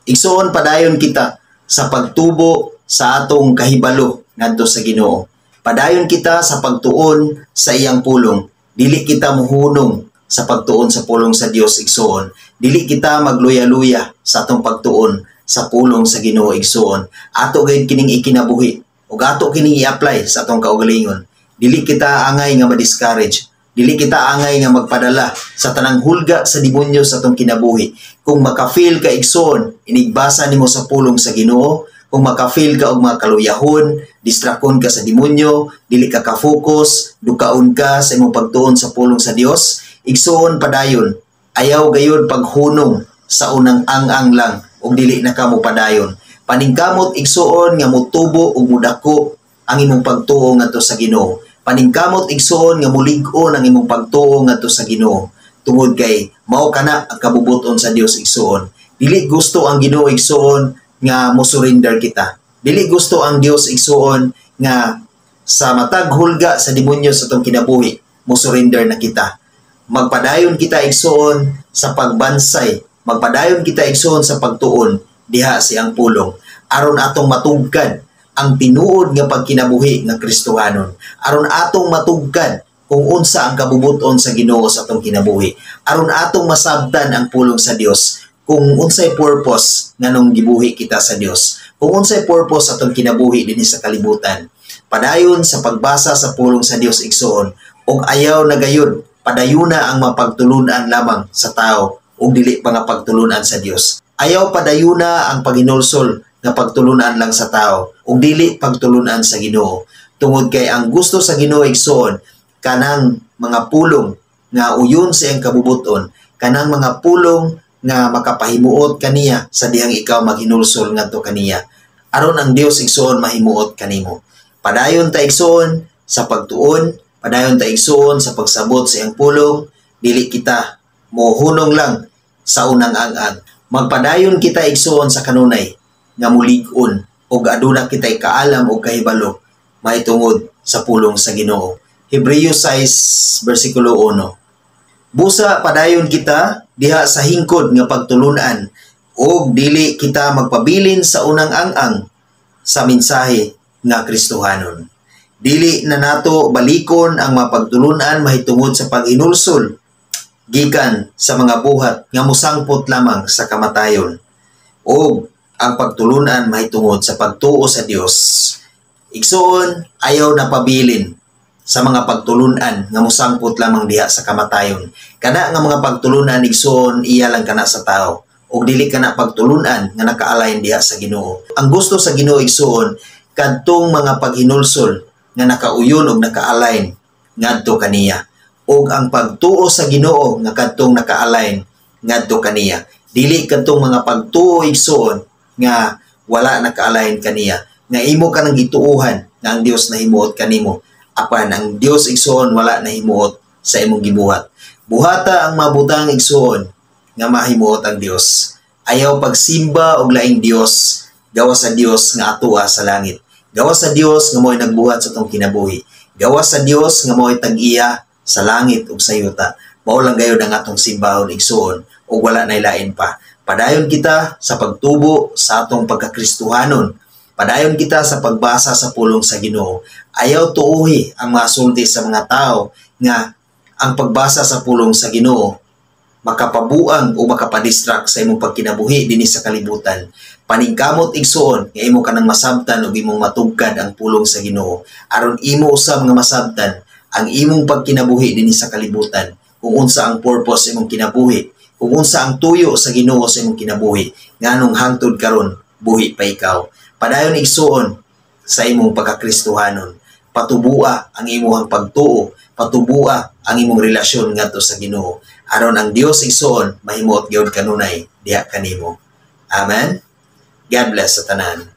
Igsuon, padayon kita sa pagtubo sa atong kahibalo ngadto sa Ginoo. Padayon kita sa pagtuon sa iyang pulong. Dili kita muhunong sa pagtuon sa pulong sa Dios, igsuon. Dili kita magluya-luya sa atong pagtuon sa pulong sa Ginoo, igsuon. Ato gayud kining ikinabuhi ug ato kining i-apply sa atong kaugalingon. Dili kita angay nga ma-discourage. Dili kita angay nga magpadala sa tanang hulga sa demonyo sa atong kinabuhi. Kung maka-feel ka, igsuon, inigbasa nimo sa pulong sa Ginoo, kung maka-feel ka og mga kaluyahon, distrakon ka sa demonyo, dili ka ka-focus, dukaon ka sa imong pagtuon sa pulong sa Dios, igsuon, padayon. Ayaw gayud paghunong sa unang ang-ang lang ug dili na ka mo padayon. Paningkamot, igsuon, nga motubo ug mudako ang imong pagtuo ngadto sa Ginoo. Paningkamot, igsuon, nga mulig-on ang imong pagtuo ngadto sa Ginoo. Tungod kay mao kana ang kabubuton sa Dios, igsuon. Dili gusto ang Ginoo, igsuon, nga mo surrender kita. Dili gusto ang Dios, igsuon, nga sa matag hulga sa demonyo sa atong kinabuhi, mo surrender na kita. Magpadayon kita, igsuon, sa pagbansay, magpadayon kita, igsuon, sa pagtuon diha sa iyang pulong aron atong matugkad ang tinuod nga pagkinabuhi nga Kristohanon. Aron atong matugkad kung unsa ang kabubuton sa Ginoo sa atong kinabuhi. Aron atong masabtan ang pulong sa Dios kung unsay purpose nganong gibuhi kita sa Dios. Kung unsay purpose atong kinabuhi dinhi sa kalibutan. Padayon sa pagbasa sa pulong sa Dios, igsuon, ug ayaw na gayud padayuna ang mapagtulunan lamang sa tao ug dili pa nga pagtulunan sa Dios. Ayaw padayuna ang paghinulsol nga pagtulunan lang sa tao ug dili pagtulunan sa Ginoo. Tungod kay ang gusto sa Ginoo, igsuon, kanang mga pulong nga uyon sa iyang kabubuton, kanang mga pulong nga makapahimuot kaniya sa dihang ikaw maghinulsol ngadto kaniya. Aron ang Dios, igsuon, mahimuot kanimo. Padayon ta, igsuon, sa pagtuon, padayon ta, igsuon, sa pagsabot sa iyang pulong, dili kita mohunong lang sa unang ang-ang. Magpadayon kita, igsuon, sa kanunay nga mulig-on ug aduna kitay kaalam ug kahibalo mahitungod sa pulong sa Ginoo. Hebreo 6 versikulo 1. Busa padayon kita diha sa hingkod nga pagtulunan ug dili kita magpabilin sa unang ang-ang sa mensahe nga Kristohanon. Dili na nato balikon ang mapagtulunan mahitungod sa paghinulsol gikan sa mga buhat nga musangpot lamang sa kamatayon ug ang pagtulunan mahitungod sa pagtuo sa Dios. Igsuon, ayaw na pabilin sa mga pagtulunan nga musangpot lamang diha sa kamatayon. Kana nga mga pagtulunan, igsuon, iya lang kana sa tao ug dili kana pagtulunan nga naka-align diha sa Ginoo. Ang gusto sa Ginoo, igsuon, kadtong mga paghinulsol nga nakauyon ug naka-align ngadto kaniya ug ang pagtuo sa Ginoo nga kadtong naka-align ngadto kaniya. Dili kadtong mga pagtuo, igsuon, nga wala naka-align kaniya, nga imo ka nang gituuhan nga ang Dios nahimuot kanimo apan ang Dios, igsuon, wala nahimuot sa imong gibuhat. Buhata ang mabutang, igsuon, nga mahimuot ang Dios. Ayaw pagsimba og laing dios gawas sa Dios nga atoa sa langit. Gawas sa Dios nga mo'y nagbuhat sa atong kinabuhi. Gawas sa Dios nga mo'y tag-iya sa langit ug sa yuta. Mao lang gayud ang atong simbahon, igsuon, ug wala nay lain pa. Padayon kita sa pagtubo sa atong pagkakristuhanon. Padayon kita sa pagbasa sa pulong sa Ginoo. Ayaw tuuhi ang mga sulti sa mga tao nga ang pagbasa sa pulong sa Ginoo makapabuang o makapadistract sa imong pagkinabuhi dinhi sa kalibutan. Paningkamot, igsuon, nga imo kanang masabtan ug imong matugkad ang pulong sa Ginoo aron imo usab nga masabtan ang imong pagkinabuhi dinhi sa kalibutan, kung unsa ang purpose sa imong kinabuhi, kung unsa ang tuyo sa Ginoo sa imong kinabuhi, nganong hangtod karon buhi pa ikaw. Padayon, igsuon, sa imong pagkakristohanon. Patubua ang imong pagtuo, patubua ang imong relasyon ngadto sa Ginoo aron ang Dios, igsuon, mahimuot gyud kanunay diha kanimo. Amen. God bless sa tanan.